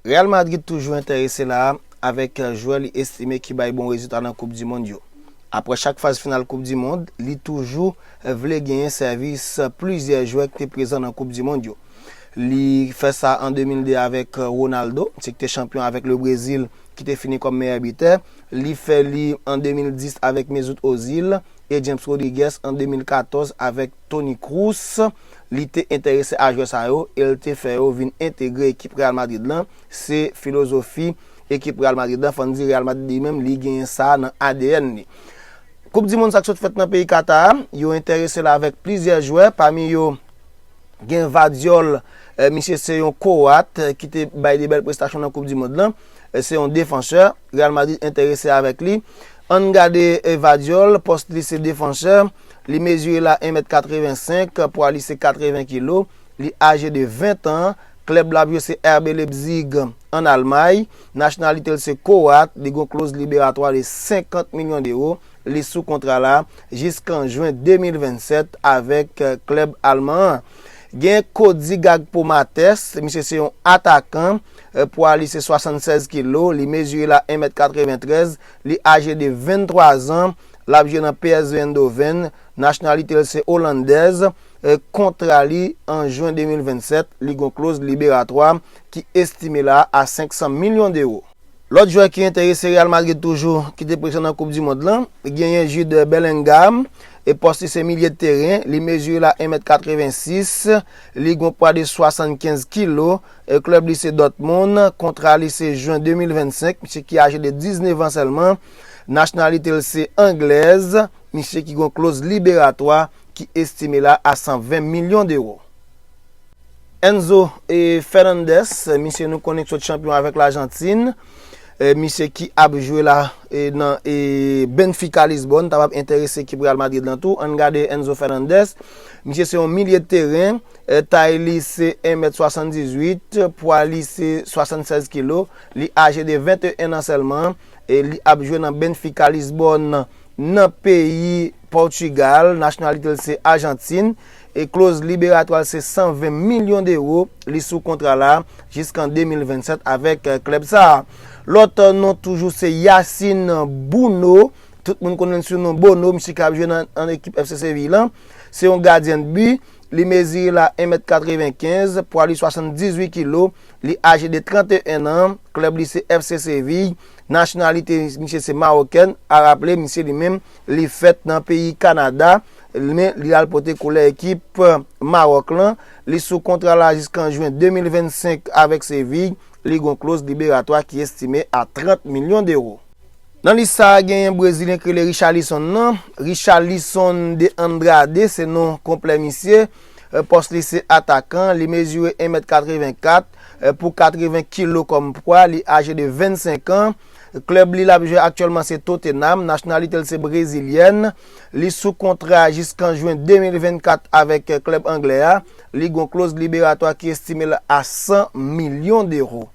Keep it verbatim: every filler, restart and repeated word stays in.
Real Madrid toujou enterese la a avèk jwè li estime ki bay bon rezilta nan Koup di Mond yo. Apre chak faz final Koup di Mond, li toujou vle genyen sèvis plizyè jwè ki te prezan nan Koup di Mond yo. Li fè sa an de mil de avèk Ronaldo, misye ki te chanpyon avèk le Brezil, ki te fini kòm meyè bitè. Li fè li an de mil dis avèk Mesut Ozil e James Rodriguez an de mil katòz avèk Toni Kroos. Li te enterese a jwè sa yo e l te fè yo vin entegre ekip Real Madrid lan. Se filozofi ekip Real Madrid lan, fò n di Real Madrid li menm, li genyen sa nan A D N li. Koup di Mond sa k sot fèt nan peyi Kata a, yo enterese la avèk plizyè jwè, pami yo gen Gvardiol, eh, misye se yon Kowat, eh, ki te bay de bèl prestasyon nan Koup di Mond lan. Eh, se yon defansè, Real Madrid enterese avèk li. Ann gade, eh, Gvardiol, pòs li se defansè, li mezire la en mèt katrevensenk, pwa li se katreven kilo, li aje de ven tan, klèb l ap jwe se R B Leipzig ann Almay, nasyonalite l se Kowat, li gon kloz liberatwa de senkant milyon dewo, li sou kontra la jiskan jen de mil vennsèt avèk, eh, klèb alman an. Gen Cody Gakpo Mates, misye se yon atakan, eh, pwa li se swasannsèz kilo, li mezire la en mèt katreventrèz, li aje de venntwa zan, l ap jwe nan P S V Eindhoven, nasyonalite l se olandèz, eh, kontra li an jen de mil vennsèt, li gon kloz liberatwa ki estime la a senk san milyon dewo. Lòt jwè ki enterese Real Madrid toujou, ki te prezan nan Koup di Mond lan, genyen Jude Bellingham, e pòs li se milye de teren, li mezire la en mèt katrevensis, li gon pwa de swasannkenz kilo, e klèb li se Dortmund, kontra li se jen de mil vennsenk, misye ki aje de diznèf an sèlman, nasyonalite l se anglèz, misye ki gon kloz liberatwa ki estime la a san ven milyon dewo. Enzo, eh, Fernandez, misye nou konnen ki sot chanpyon avèk Lajantin. Eh, misye ki ap jwe la, eh, nan, eh, Benfica Lisbonne, ta p ap enterese ekip Real Madrid lan tou. Ann gade Enzo Fernandez. Misye se yon milye de teren. Eh, tay li se en mèt swasanndizuit, pwa li se swasannsèz kilo. Li aje de venteyen an sèlman. E li ap jwe nan Benfica Lisbonne nan peyi Pòtigal, nasyonalite l se Ajantin, e kloz liberatwa l se san ven milyon dewo, li sou kontra la jiskan de mil vennsèt avèk, eh, klèb sa a. Lòt, eh, non toujou se Yacine Bounou, tout moun konnen l sou non Bono, misye k ap jwe nan, nan ekip F C Séville lan. Se yon gadyen de bi, li mezire la en mèt katrevenkenz, pwa li swasanndizuit kilo, li aje de tranteyen an, klèb li se F C Séville, nasyonalite misye se mawokèn, a raple misye li menm, li fèt nan peyi Kanada, men li al pote koulè ekip Mawòk lan, li sou kontra la jiskan jen de mil vennsenk avèk Séville, li gon kloz liberatwa ki estime a trant milyon dewo. Nan lis sa a, genyen Brezilyen ki rele Richarlison nan. Richarlison de Andrade, se non konplè misye. Eh, pòs li se atakan, li mezire en mèt katrevenkat, eh, pou katreven kilo kòm pwa, li aje de vennsenk an. Klèb li l ap jwe aktyèlman se Tottenham, nasyonalite l se brezilyèn. Li sou kontra jiskan jen de mil vennkat avèk, eh, klèb anglè a. Li gon kloz liberatwa ki estime l a san milyon dewo.